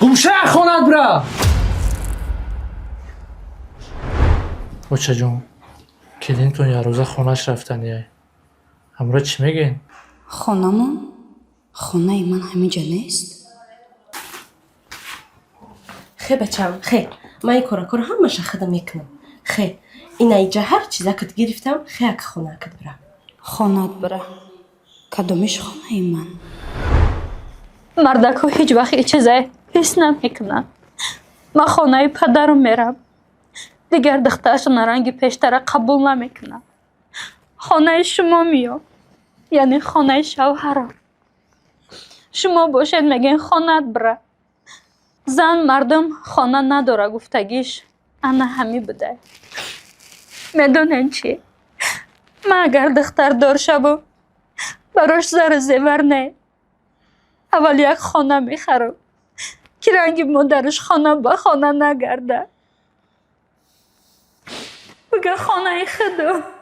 Гумша, хонат бира. Очаҷон, келинтон якрӯза хонаш рафтания. Ҳамро чӣ мегӯен? Хонамон? Хонаи ман ҳамиҷа нест? Хе, бачам, хе, ман ин коракоро ҳамаша худам мекунам. Хе, ина иҷа ҳар чизакат гирифтам, хе, ак хонаакат бира. Хонат бира. Кадомиш хонаи ман? Мардакҳо ҳеҷ вақт ҳеҷ чизе ҳис намекунанд. Ман хонаи падарам мерам, дигар духтарашона ранги пештара қабул намекунам. Хонаи шумо меём, яъне хонаи шавҳарам. Шумо бошед, мегӯен, хонат бира. Зан мардум хона надора гуфтагиш ана ҳамӣ будай. Медонен чӣ, ман агар духтардор шавам, барош зару зевар не, аввал як хона мехарам, ки ранги модараш хона ба хона нагарда, бига хонаи худо.